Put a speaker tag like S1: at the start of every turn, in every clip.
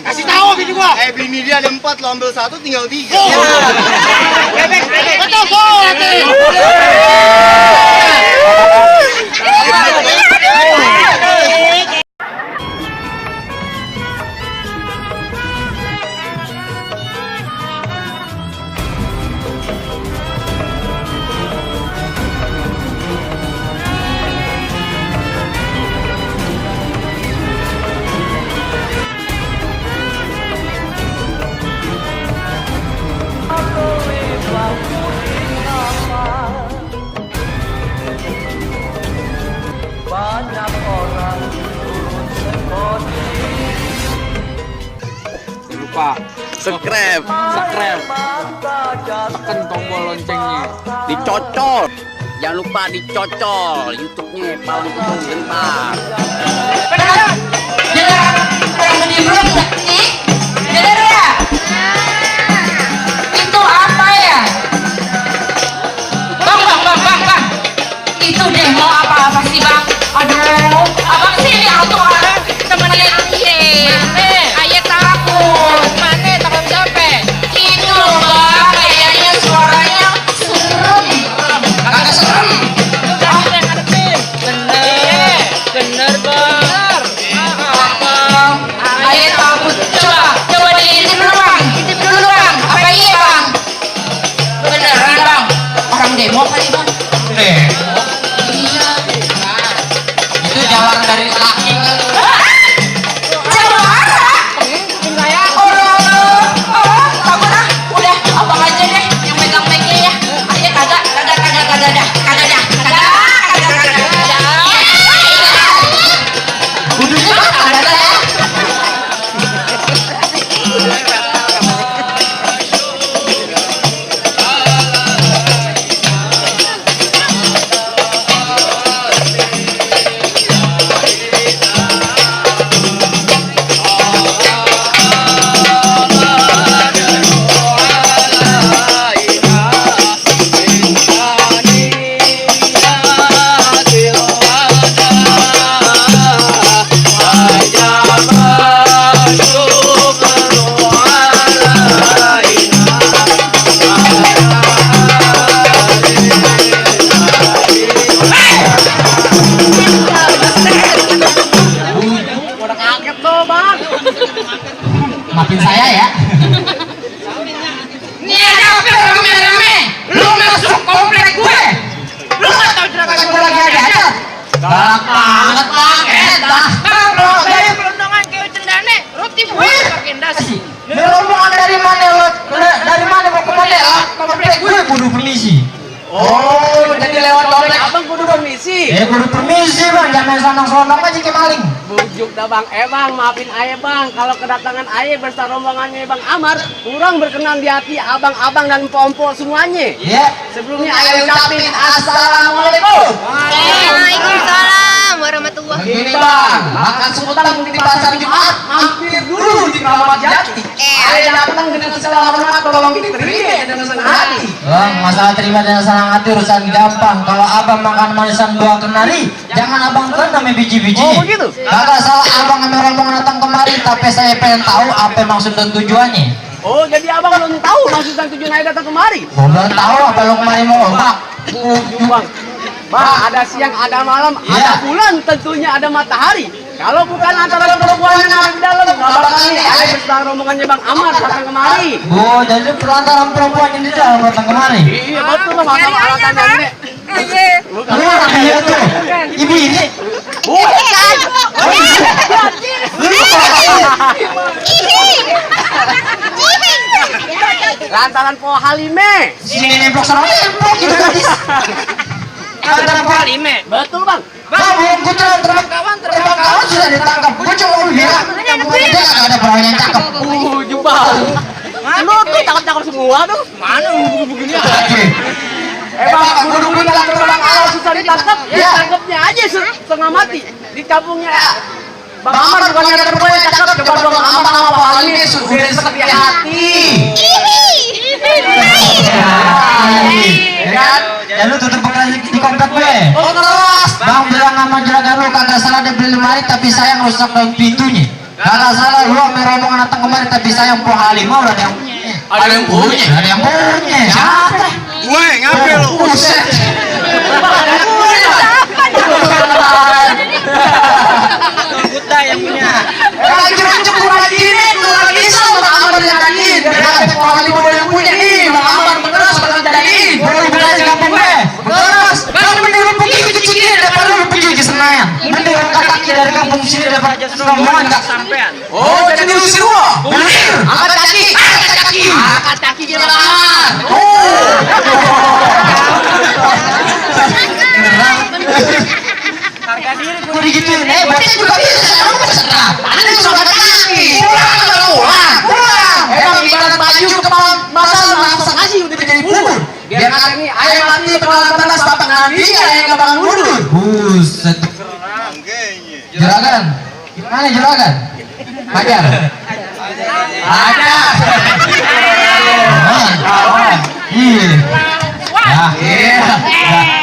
S1: Kasih tahu bini gua.
S2: Bini dia ada 4, lo ambil 1 tinggal 3.
S1: Bebek. Betul, Bos.
S3: Banyak orang turun sekoti.
S4: Lupa subscribe, tekan tombol loncengnya,
S5: Dicocol. Jangan lupa dicocol YouTube-nya Paul Tung Gentar.
S6: Itu apa ya? Bang. Itu demo apa sih, Bang? Aduh, abang sini aku temennya Aye takut. Mana takut capek? Itu, Bang, kayaknya suaranya serem. Kagak serem.
S4: bener bang.
S6: Bang, Aye takut. Coba diintip dulu, Bang. Apa iya, Bang? Beneran, Bang. Orang demo kali, Bang.
S1: Demo.
S6: Iya.
S1: Itu jalan dari laki.
S6: Udah, abang aja deh yang megang mic-nya ya. Ayo kagak. Kudunya kagak ya.
S1: Maafin saya ya.
S6: Nih ada apa rame-rame? Lu masuk komplek gue. Lu nggak tahu cerita gue lagi ada.
S1: Galak banget bang.
S6: Kalau dari perundangan kayak cendane, roti gue pakai dasi.
S1: Ini rombongan dari mana lo? Dari mana mau ke mana? Komplek gue kudu permisi. Oh, jadi lewat komplek
S4: Abang kudu permisi.
S1: kudu permisi bang. Jangan sonong-sonong aja ke maling.
S4: Bujuk dah bang. Bang, maafin Aye bang. Kalau kedatangan Aye beserta rombongannya Bang Amar kurang berkenan di hati abang-abang dan empok-empok semuanya.
S1: Iya.
S4: Sebelumnya Aye ucapin assalamualaikum.
S7: Waalaikumsalam warahmatullahi
S1: Begini bang, makan sutang di pasar Jumat, mampir dulu di Keramat Jati. Ayo datang dengan segala hormat, tolong diterima dengan senang hati. Bang, masalah terima dengan senang hati urusan gampang. Kalau abang makan manisan buah kenari, jangan abang kena biji-biji.
S4: Oh begitu?
S1: Kagak salah abang sama rombongan datang kemari, tapi saya pengen tahu apa maksud dan tujuannya.
S4: Oh jadi abang belum tahu maksud dan tujuan Aye datang kemari?
S1: Belum tahu apa lo kemari mau obat.
S4: Bang. Bang, ada siang, ada malam, ada bulan, tentunya ada matahari. Kalau bukan antara perempuan yang ada di dalam, nggak bakal nih Aye beserta rombongannya Bang Amar datang kemari.
S1: Oh, jadi perantaran perempuan yang di dalam datang kemari.
S4: Iya betul bang, sama alasan nenek. Bukan.
S1: Iya tuh, ibu ini.
S4: Bukan. Lantaran po Halime.
S1: Sini nemplok sana nemplok gitu gadis. Lantaran Pak
S4: Halime. Betul bang.
S1: Bang, gue terbang kawan sudah ditangkap. Gue cuma mau bilang, dia nggak ada perawan yang cakep.
S4: Jubal. Lu tuh cakep-cakep semua tuh. Mana begini aja. Bang, guru-guru dalam terbang kalau susah ditangkap, ya tangkapnya aja setengah mati. Di kampungnya Bang Amar bukannya ada perempuan yang cakep, coba dong Amar sama Pak Halime sudah seperti hati.
S1: Ya kan? Ya lu tutup bekasi di komplek gue.
S4: Oh terus.
S1: Bang bilang nama juragan lu kagak salah dia beli lemari tapi sayang rusak daun pintunya. Kagak salah lu ambil rombongan datang kemari tapi sayang pohon halimau ada yang punya. Ada yang punya. Siapa?
S2: Gue ngambil lo.
S1: Buset.
S4: Kita yang punya.
S1: Lagi cukup lagi ini, lagi sama Amar yang tadi. Pohon halimau yang punya nih, Bang Amar beneras bakal jadi. Boleh beneras di kampung gue. Beneras. Kalau mending lu pergi ke Cikini daripada lu pergi ke Senayan. Mending lu kaki dari kampung sini daripada rombongan enggak sampean. Oh, jadi lu usir gua. Bener. Angkat kaki. Angkat kaki. Angkat kaki jalan.
S4: Harga diri
S1: Gua digituin. Bocah juga bisa. Lu peserta. Ada suka kaki. Pulang. Emang ibarat baju kepala basah langsung aja udah jadi bubur. Biar kali ini ayam mati penalan panas bapak nanti ayam gak bakal mundur. Buset. Juragan. Gimana juragan? Hajar. Hajar. Iya. Ya, iya.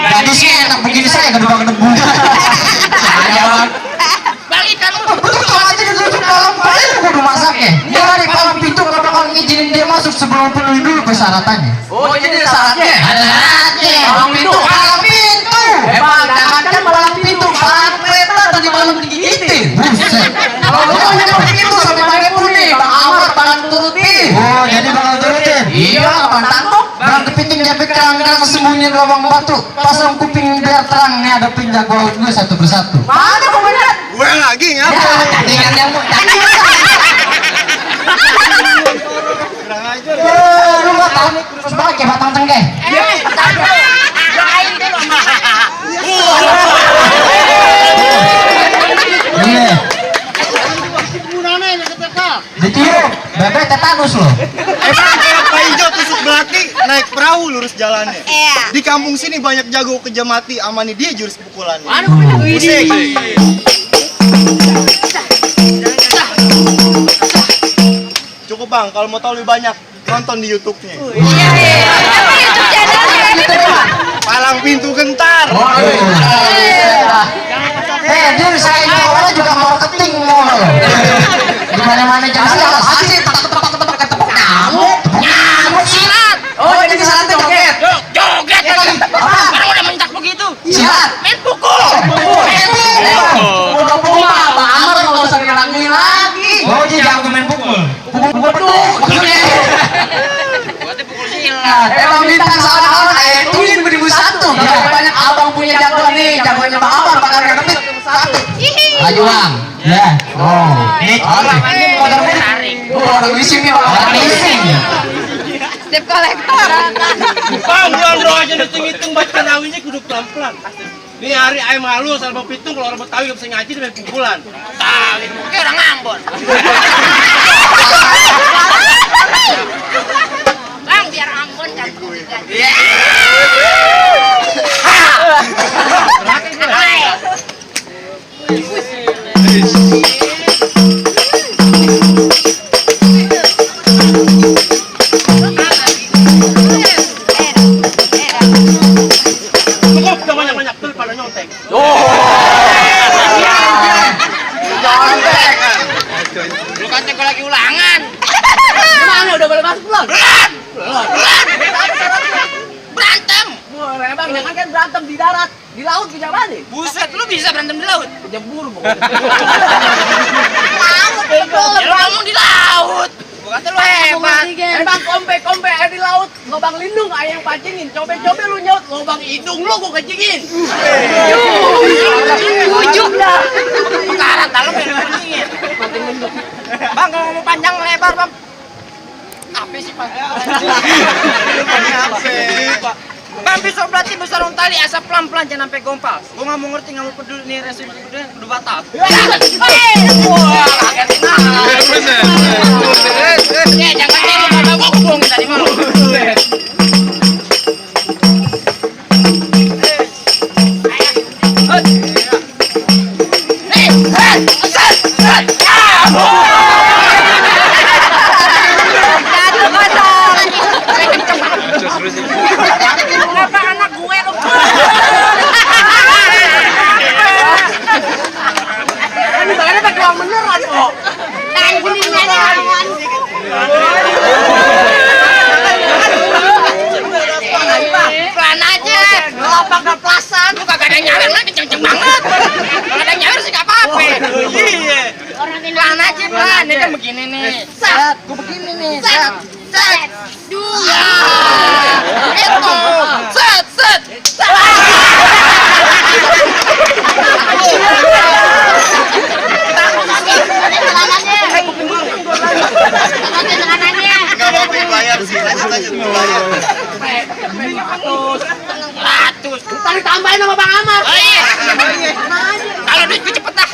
S1: Jadi sih enak begini saya gedebak-gedebuk. Saya bang.
S6: Bagikan lu.
S1: Betul aja ditutup dalam paling kudu masaknya. Dia dari palang pintu gak bakal ngizinin dia masuk sebelum penuhi dulu persyaratannya.
S4: Oh, jadi ada syaratnya.
S1: Ada syaratnya. Palang pintu. Emang jangankan palang pintu, palang kereta tadi malam digigitin. Buset. Kalau lu mau nyampe pintu sampai pakai puni, Bang Amar palang turutin. Oh, jadi bakal turutin. Iya, kapan tangkap? Bang kepiting nyampe kerang-kerang sembunyi di lubang batu. Pasang kuping biar terang nih ada penjago gue satu persatu.
S4: Mana komandan?
S2: Gue lagi
S1: Ya,
S2: ngapa?
S1: tandingan yang mau lu nggak tahu nih terus balik ya batang tengke.
S6: Doain dulu.
S1: Iya. Ditiup, bebek tetanus loh.
S2: Emang kayak Pak Ijo tusuk belati naik perahu lurus jalannya.
S6: Iya.
S2: Di kampung sini banyak jago kejam mati, amani dia jurus pukulannya.
S1: Pusing.
S2: Cukup bang, kalau mau tahu lebih banyak nonton di YouTube-nya.
S6: Apa YouTube channelnya?
S2: Palang pintu gentar.
S1: Dia saya ini orang juga marketing mau. Di mana-mana jangan salah asli tepuk nyamuk
S6: Silat.
S4: Oh, jadi syaratnya joget.
S6: Joget lagi. Orang udah mentak begitu.
S1: silat.
S6: Main pukul.
S4: Udah puma, Bang Amar nggak usah ngelangin lagi.
S1: Oh, dia jago main pukul. Pukul beduk.
S4: Emang bintang seorang ituin 2001. Banyak abang punya jagoan nih, jagoannya Bang Amar bakal kepit satu.
S1: Ayo bang. Ya. Oh. Ini
S6: Ini motor menarik.
S4: Orang leasing nih, orang leasing.
S6: Step kolektor.
S3: Bang, dia aja hitung-hitung baca rawinya kudu pelan-pelan. Ini hari ayam halus, sama pitung kalau orang Betawi gak bisa ngaji dia main pukulan.
S6: Tahu, kayak orang Ambon. Bang, biar Ambon dan
S3: Cukup, gak banyak-banyak tuh pada nyontek.
S6: lu kata gue lagi ulangan.
S4: Mana udah boleh masuk belum?
S6: Berantem.
S4: Boleh bang, jangan kan berantem di darat, di laut bisa mana?
S6: Buset, lu bisa berantem di laut.
S4: Jebur pokoknya.
S6: Ya lu ngomong di laut. Gua kata lu hebat.
S4: Bang, kompe di laut, lubang lindung ayam pancingin, coba lu nyaut lubang hidung lu gua kencingin.
S6: Ujuk dah. Pekarat dalam yang pancingin. Bang, kalau mau panjang lebar, Bang. Apa sih, Pak? Bang, besok berarti besar tali asap pelan-pelan jangan sampai gompal. Gua nggak mau ngerti, nggak mau peduli nih resiko udah batal. Wah, kagetin ya, jangan tiru bapak gua hubung tadi malu. Kenapa anak gue kenceng banget. Kalau ada yang nyawer sih nggak apa-apa.
S3: Iya.
S6: Orang pelan aja pelan. Ini kan begini nih. Set, gue begini nih. Set, set, dua. Itu. Set, set, set.
S2: Nggak mau dibayar sih, lanjut aja dibayar.
S6: 100.
S4: Ntar ditambahin sama Bang Amar.
S6: Oh iya. Kalau duit gue cepet dah.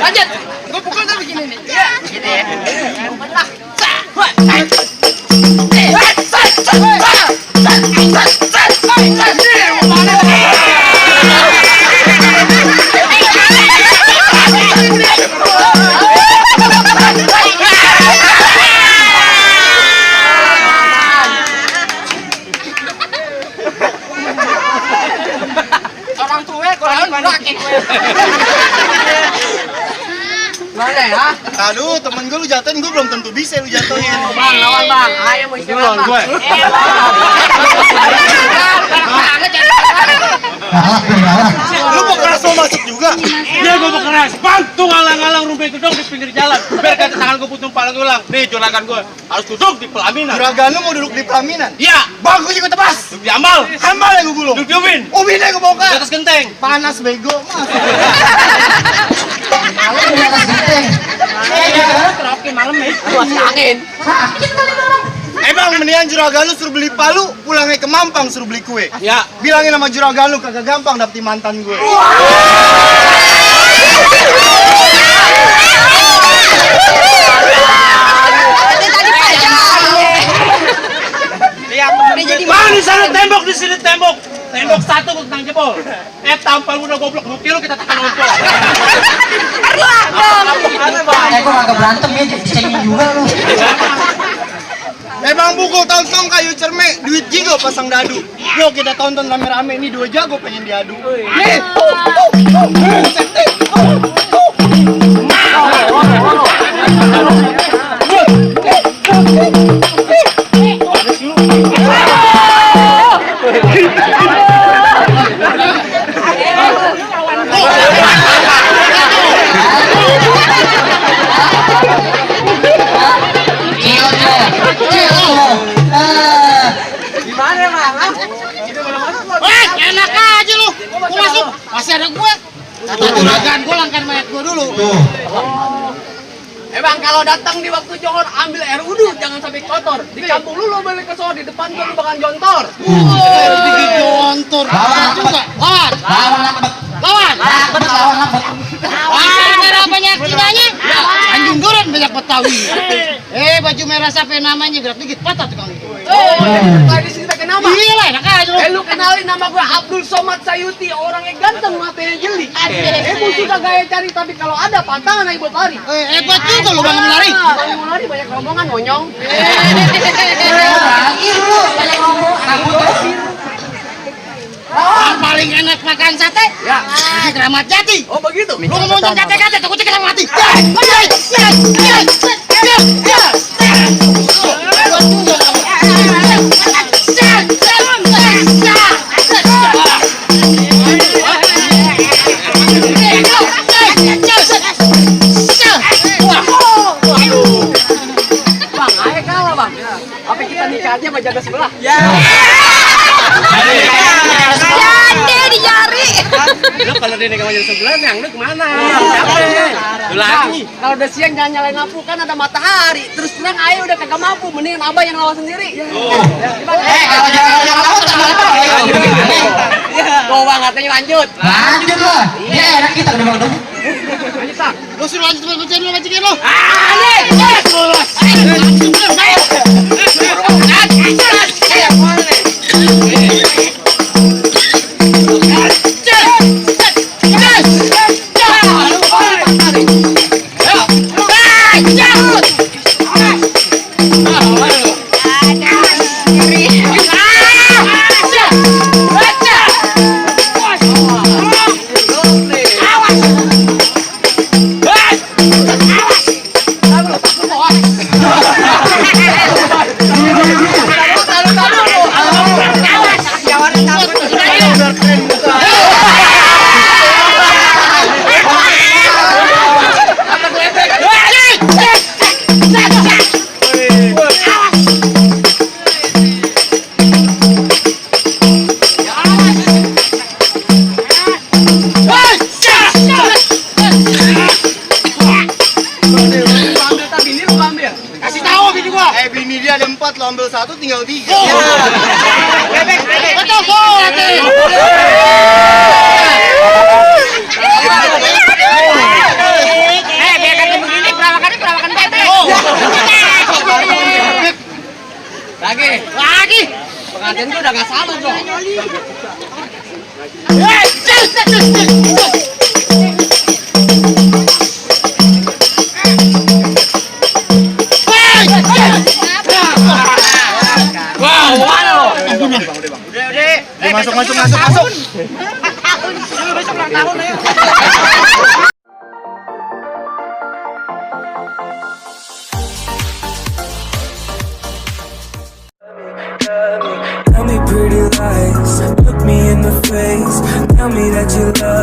S6: Lanjut. Gue pukul tuh begini nih. Gini ya. Orang tua kalau ngurakin gue.
S4: Mana ya?
S2: Aduh, temen gue lu jatuhin, gue belum tentu bisa lu jatuhin.
S4: Bang, lawan Bang. Ayo mau istirahat.
S3: Lawan gue.
S2: Lu mau keras mau masuk juga?
S3: Dia gue mau keras. Bantu ngalang-ngalang rumput gedung di pinggir jalan. Biar kata tangan gue putung pala gue ulang. Nih juragan gue harus duduk di pelaminan.
S2: Juragan lu mau duduk di pelaminan?
S3: Iya.
S2: Bagus juga tebas.
S3: Duduk di ambal.
S2: Hambal yang gue gulung.
S3: Duduk di ubin.
S2: Ubinnya gue
S3: Di
S2: bongkar.
S3: atas genteng.
S2: Panas bego.
S1: Kalau di atas genteng.
S6: Karaoke malam ya.
S4: Masih angin.
S2: Bang, mendingan juragan lu suruh beli palu, pulangnya ke Mampang suruh beli kue.
S3: Ya.
S2: Bilangin sama juragan lu kagak gampang dapetin mantan gue.
S3: Bang di sana tembok, di sini tembok. Tembok satu gue tentang jebol. Tampal udah goblok bukti lu kita tekan ompol.
S1: Kok agak berantem ya, dicengin juga lu.
S2: Bang, pukul tonton kayu cermek, duit jigo pasang dadu. Yuk kita tonton rame-rame, ini dua jago pengen diadu. Nih.
S4: Gimana Bang?
S6: Enak aja lu. Gua masuk. Masih ada gue. Kata juragan gue langkan mayat gue dulu.
S4: Bang, kalau datang di waktu johor ambil air wudhu, jangan sampai kotor. Di kampung lu lo balik ke sono, di depan gua lu bakal jontor.
S6: Jontor. Juga. Lawan. Lawan. Merah banyak kinanya. Anjing duren banyak Betawi. Baju merah siapa namanya? Gerak dikit patah tukang itu.
S4: Kayak di sini pakai nama.
S6: Iya lah, enak aja lu.
S4: Lu kenalin nama gua Abdul Somad Sayuti, orangnya ganteng, matanya jeli. Musuh kagak cari, tapi kalau ada pantangan aja buat lari.
S6: Hebat juga lu bangun lari.
S4: Bangun lari banyak rombongan, monyong.
S6: Yang paling enak makan sate?
S4: Ya.
S6: Di Keramat Jati.
S4: Oh begitu.
S6: Lu ngomong kate-kate, takutnya kita mati.
S4: Bang, ayo kalah bang. Apa kita nikah aja sama jaga sebelah?
S6: Jadi dijari.
S3: Lu kalau dia nikah sama sebelah, yang lu kemana? Siapa? Lu lagi.
S4: Kalau udah siang jangan nyalain lampu, kan ada matahari. Terus terang ayo udah kagak mampu, mendingan abah yang lawan sendiri.
S1: Kalau jangan lawan
S4: Tuh bang, katanya lanjut.
S1: lanjut lah. Dia enak kita udah mau dong.
S6: Lu suruh lanjut bacain lu majikan lu.
S2: satu tinggal 3.
S4: Betul, gol.
S6: Biar kata begini perawakan bebek.
S4: Lagi. Pengantin tuh udah gak sabar dong.
S2: Masuk.
S7: Tell me pretty lies, look me in the face. Tell me that you love